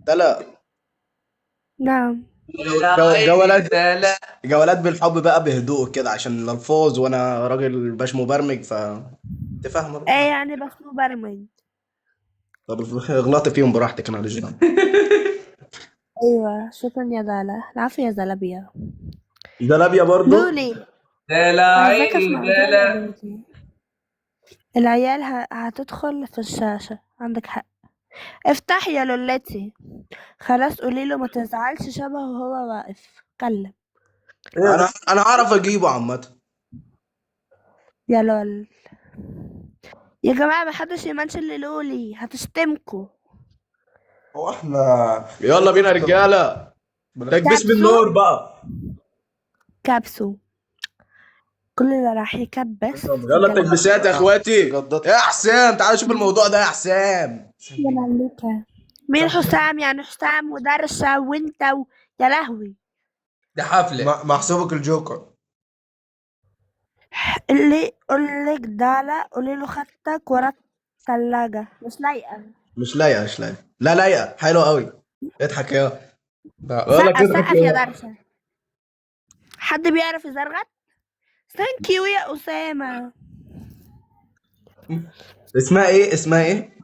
لا. نعم. جولات جولات بالحب بقى، بهدوء كده عشان الالفاظ، وانا راجل باش مبرمج، ف تفهم. ايه يعني بس مبرمج؟ طب اغلطي فيهم براحتك، انا ماليش دعوه. ايوه شكرا يا دالة. العافية يا زلابية. زلابيا برضو. لولي دلع عايزاك في عيني موضوع يا دلع. لولي. العيال هتدخل في الشاشة، عندك حق. افتح يا لولتي. خلاص قولي له ما تزعلش، شبهه وهو واقف. كلم. انا هعرف اجيبه عامة. يا لول يا جماعة، ما حدش يمنشن للولي، هتشتمكوا. هو احنا يلا بينا يا رجاله، تكبيس كبسو بالنور بقى. كبسو، كل اللي راح يكبس يلا رجالة. التكبيسات يا اخواتي. يا حسام تعالى شوف الموضوع ده يا حسام. يا مملوكة. مين حسام؟ يعني حسام ودرشة وانت يا لهوي. ده حفلة. محسوبك الجوكر. اللي قولك ده، لا قولي له خدتك ورا الثلاجة، مش لايقة. مش لايقة، مش لايقة. لا لايقة، حلوة قوي. اضحك يا بقول لك سقف اضحك سقف يا يا درشة. حد بيعرف يزرغت؟ thank you يا أسامة. اسمها ايه؟ اسمها ايه؟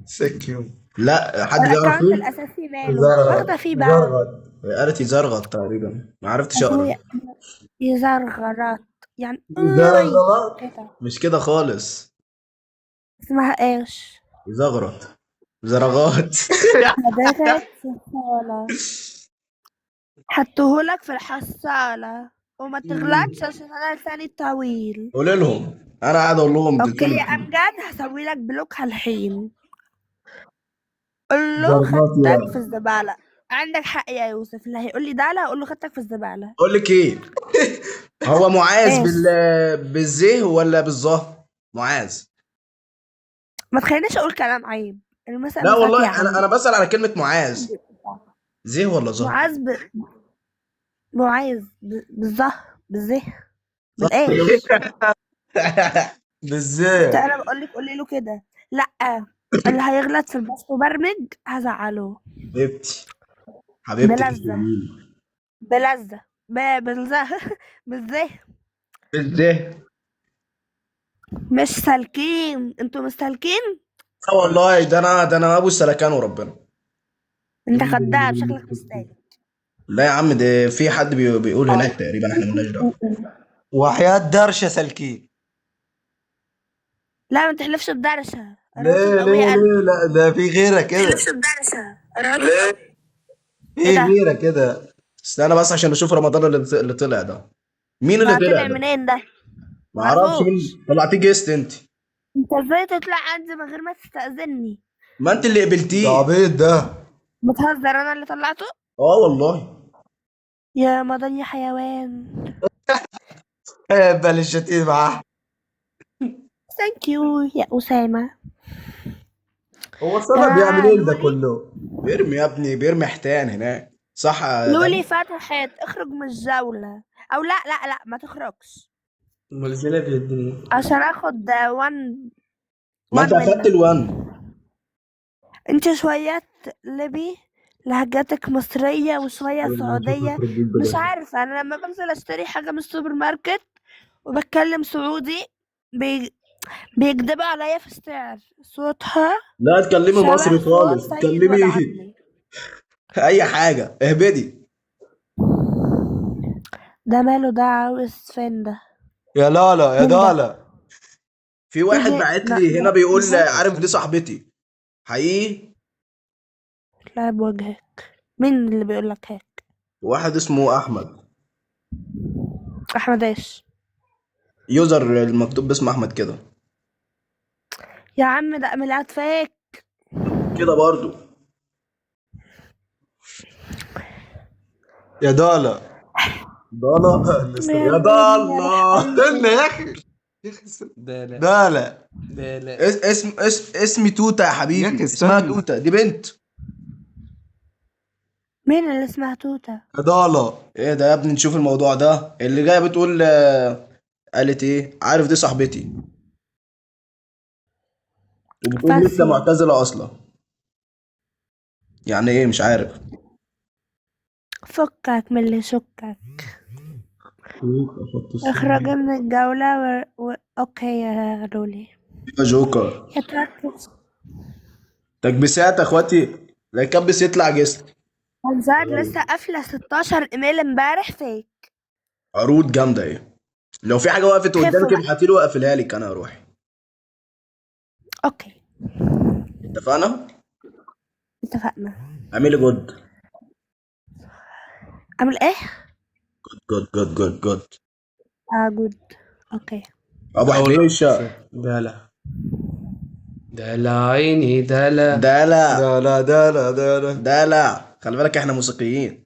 سك يو. لا حد بيعرف ال account ايه؟ الأساسي ماله؟ واخدة فيه بقى. زرغت. قالت يزرغط تقريبا، ما عرفتش اقرا. أخويا يزرغرات يعني. زرغت. كده مش كده خالص. اسمها ايش؟ يزغرط، زرغات. حضرتك في الصالة، حطهولك في الحصالة، وما تغلطش عشان انا لساني طويل. قول لهم انا قاعد اقول لهم. okay يا امجد، هسوي لك block هالحين. قول له زرغات يا. خدتك في الزبالة. عندك حق يا يوسف، اللي هيقول لي ده لا اقول له خدتك في الزبالة. اقول لك ايه، هو معاذ إيش؟ بالزه ولا بالظه؟ معاذ. ما تخلينيش اقول كلام عيب. المسألة لا مساك والله يا عم. انا بسأل على كلمة معاذ، زه ولا ظه؟ معاذ معاذ بالظه، بالزه، بالايه؟ بالزيت. انا بقول لك قولي له كده. لا اللي هيغلط في البث مبرمج هزعله. حبيبتي حبيبتي بلذة. بلذة بالزه بالزه. بالزه. مش سالكين انتوا، مش سالكين. لا والله ده انا ابو السلكان وربنا. انت خدام شكلك مش سالك. لا يا عم، ده في حد بيقول هناك تقريبا، احنا مالناش دعوه. وحياة درشة سلكين. لا ما تحلفش بدرشة. ليه ليه ليه؟ لا ده في غيرة كده. تحلفش بدرشة. في إيه ده؟ غيرة كده. استنى بس عشان اشوف رمضان اللي طلع ده. مين اللي طلع طلع ده؟ منين ده؟ ما اعرفش مين. طلعتيه guest انت. انت ازاي تطلع عندي من غير ما تستأذني؟ ما انت اللي ده قبلتيه. عبيط ده. بتهزر؟ انا اللي طلعته؟ والله. يا رمضان يا حيوان. بل الشتيمة معاه. thank you يا أسامة. هو السبب بيعمل ايه ده كله؟ بيرمي يا ابني، بيرمي حيتان هناك. صح يا لولي دنيا؟ فتحت، اخرج من الجولة. او لا لا لا ما تخرجش. امال زلابيا الدنيا. عشان اخد one ما انت one اخدت منك. ال one. انت شوية ليبي، لهجتك مصرية وشوية سعودية. مش عارفة، انا لما بنزل اشتري حاجة من السوبر ماركت وبتكلم سعودي بيكدبوا عليا في السعر. صوتها لا تكلمي شبه مصري صوت خالص، سيد تكلمي ولا عمي. اي حاجة، اهبدي. ده ماله ده؟ عاوز فين ده؟ يا لالا يا مين ده؟ دالا. في واحد إيه؟ بعت لا، لي هنا لا، بيقول لا. عارف دي صاحبتي حقيقي. لا بوجهك. مين اللي بيقول لك هيك؟ واحد اسمه احمد. احمد ايش؟ user المكتوب باسم احمد كده. يا عم ده ميلاد fake كده برضو. يا دالا. دالا. يا ضالة. استنى يا اخي. يا اخي استنى. دلع دالا. دلع. اسم اسم اسمي توتة يا يا حبيبي. اخي اسمها استنى. توتة، دي بنت. مين اللي اسمها توتة؟ يا دالا. ايه ده يا ابني؟ نشوف الموضوع ده. اللي جاية بتقول قالت ايه؟ عارف دي صاحبتي، وبتقول لسه فاسي. معتزلة اصلا. يعني ايه مش عارف. فكك من اللي شكك. اخرج من الجولة okay يا لولي. يا جوكر. يا تركز. تكبيسات يا اخواتي، لا يكبس يطلع جسم. منزل لسه قافلة 16 ايميل امبارح fake. عروض جامدة ايه. لو في حاجة وقفت خفوا قدامك بقى. ابعتي له واقفلها لك انا اروح. okay اتفقنا؟ اتفقنا. اعملي good. اعمل ايه؟ good good good good. اه good. okay. ابو حبيشه. دلع دلع عيني دلع. دلع لا لا لا لا لا. دلع، خلي بالك احنا موسيقيين.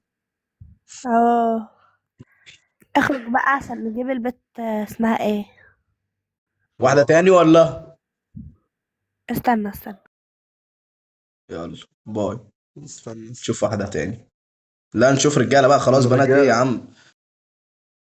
اه اخرج بقى عشان نجيب البت، اسمها ايه؟ واحدة تاني ولا؟ استنى استنى. يلا bye. استنى. نشوف واحدة تاني. لا نشوف رجاله بقى خلاص، بنات ايه يا عم؟